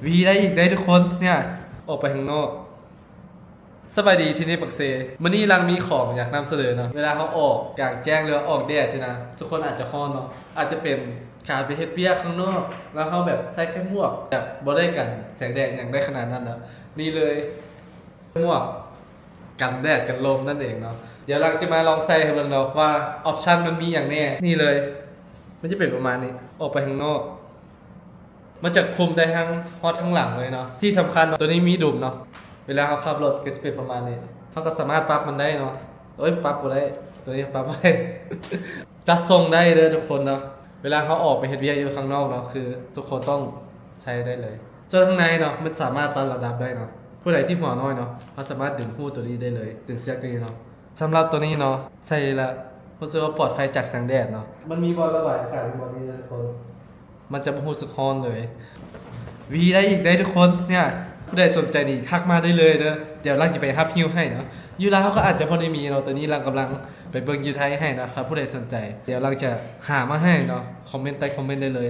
ວີໄດ້ອີກໄດ້ທຸກຄົນ ເນ່ຍ ອອກໄປຂ້າງນອກ. ສະບາຍດີ ທີ່ນີ້ປັກເຊ. ມື້ນີ້ລັງມີຂອງຢາກນຳສະເໜີເນາະ. ເວລາເຮົາອອກກາງແຈ້ງ ຫຼືວ່າອອກແດດຊີ້ນະ ທຸກຄົນອາດຈະຮ້ອນເນາະ. ອາດຈະເປັນການໄປເຮັດວຽກຂ້າງນອກ ແລ້ວເຮົາແບບໃສ່ແຄ່ໝວກ ແບບບໍ່ໄດ້ກັນແສງແດດຫຍັງໄດ້ຂະໜາດນັ້ນນະ. ນີ້ເລີຍ ໝວກກັນແດດກັນລົມນັ້ນເອງເນາະ. ດຽວລັງຈະມາລອງໃສ່ໃຫ້ເບິ່ງເນາະ ວ່າອອບຊັນມັນມີຫຍັງແນ່. ນີ້ເລີຍ ມັນຈະເປັນປະມານນີ້ ອອກໄປຂ້າງນອກ ມັນຈະຄຸມໄດ້ທັງ ຮອດທັງຫຼັງເລີຍເນາະ. ທີ່ສຳຄັນເນາະ ໂຕນີ້ມີດຸມເນາະ. ເວລາເຮົາຂັບລົດກໍຈະເປັນປະມານນີ້ ເຮົາກໍສາມາດປັບມັນໄດ້ເນາະ. ໂອ້ຍ ປັບບໍ່ໄດ້ ໂຕນີ້ປັບບໍ່ໄດ້. ຈັດຊົງໄດ້ເດີທຸກຄົນເນາະ. ເວລາເຮົາອອກໄປເຮັດວຽກຢູ່ຂ້າງນອກເນາະ ຄືທຸກຄົນຕ້ອງໃຊ້ໄດ້ເລີຍ. ສ່ວນຂ້າງໃນເນາະ ມັນສາມາດປັບລະດັບໄດ້ເນາະ. ຜູ້ໃດທີ່ຫົວນ້ອຍເນາະ ເຮົາສາມາດດຶງຮູດໂຕນີ້ໄດ້ເລີຍ ດຶງເຊືອກໂຕນີ້ເນາະ. ສຳລັບໂຕນີ້ເນາະ ໃສ່ແລ້ວຮູ້ສຶກວ່າປອດໄພຈາກແສງແດດເນາະ. ມັນມີບ່ອນລະບາຍອາກາດຢູ່ບ່ອນນີ້ນະທຸກຄົນ ມັນຈະບໍ່ຮູ້ສຶກຮ້ອນເລີຍ. ວີໄດ້ອີກໄດ້ທຸກຄົນ ເນ່ຍ. ຜູ້ໃດສົນໃຈນີ້ທັກມາໄດ້ເລີຍເດີ. ດຽວລັງຈະໄປຮັບຫິ້ວໃຫ້ເນາະ. ຢູ່ລາວເຮົາກໍອາດຈະບໍ່ໄດ້ມີເນາະ. ໂຕນີ້ລັງກຳລັງໄປເບິ່ງຢູ່ໄທໃຫ້ເນາະ. ຖ້າຜູ້ໃດສົນໃຈ ດຽວລັງຈະຫາມາໃຫ້ເນາະ. ຄອມເມັນໃຕ້ຄອມເມັນໄດ້ເລີຍ.